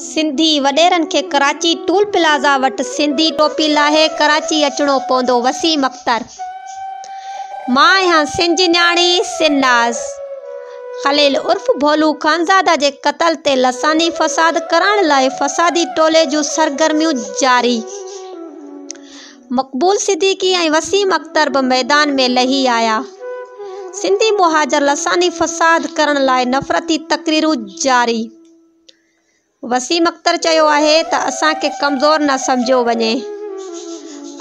سنڌي وڏيرن کي Karachi tool plaza وٽ سنڌي ٽوپي لاهي ڪراچي اچڻو پوندو، وسيم اختر. مان آهيان سن جي نياڻي سن ناز. خليل عرف ڀولو خانزاده جي قتل تي لساني فساد ڪرائڻ لاء فسادي ٽولي جون سرگرميون جاري. مقبول صديقي ۽ وسيم اختر به ميدان ۾ لهي آيا. سنڌي مهاجر لساني فساد ڪرڻ لاء نفرتي تقريرون جاري. وسيم اختر چيو آهي ته اسان کي ڪمزور نه سمجهيو وڃي.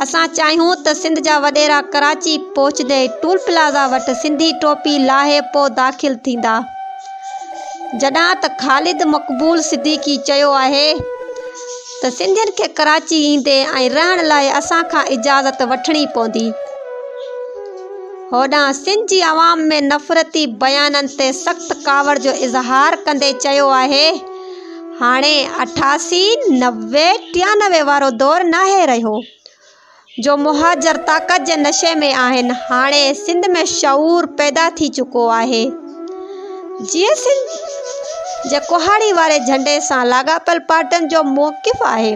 اسان چاهيون ته سنڌ جا وڏيرا ڪراچي پهچندي ٽول پلازا وٽ سنڌي ٽوپي لاهي پوء داخل ٿيندا. جڏهن ته خالد مقبول صديقي چيو آهي ته سنڌين کي ڪراچي ايندي ۽ رهڻ لاء اسان کان اجازت وٺڻي پوندي. هوڏانهن سنڌ جي عوام ۾ نفرتي بيانن تي سخت ڪاوڙ جو اظهار ڪندي چيو آهي هاڻي 88، 90، 93 وارو دور ناهي رهيو. جو مهاجر طاقت جي نشي ۾ آهن، هاڻي سنڌ ۾ شعور پيدا ٿي چڪو آهي. جيئي سنڌ جي ڪهاڙي واري جهنڊي سان لاڳاپيل پارٽين جو موقف آهي.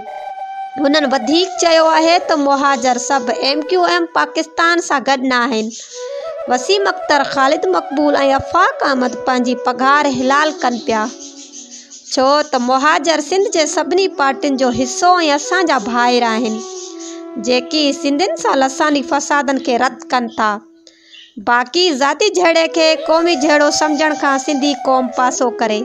هنن وڌيڪ چيو آهي ته مهاجر سڀ ايم ڪيو ايم پاڪستان سان گڏ ناهن. وسيم اختر، خالد مقبول ۽ آفاق احمد پنهنجي پگهار حلال ڪن پيا. ڇو ته مهاجر سنڌ جي سڀني پارٽين جو حصو ۽ اسان جا ڀائر آهن، جيڪي سنڌين سان لساني فسادن کي رد ڪن ٿا. باقي ذاتي جهيڙي کي قومي جهيڙو سمجهڻ کان سنڌي قوم پاسو ڪري.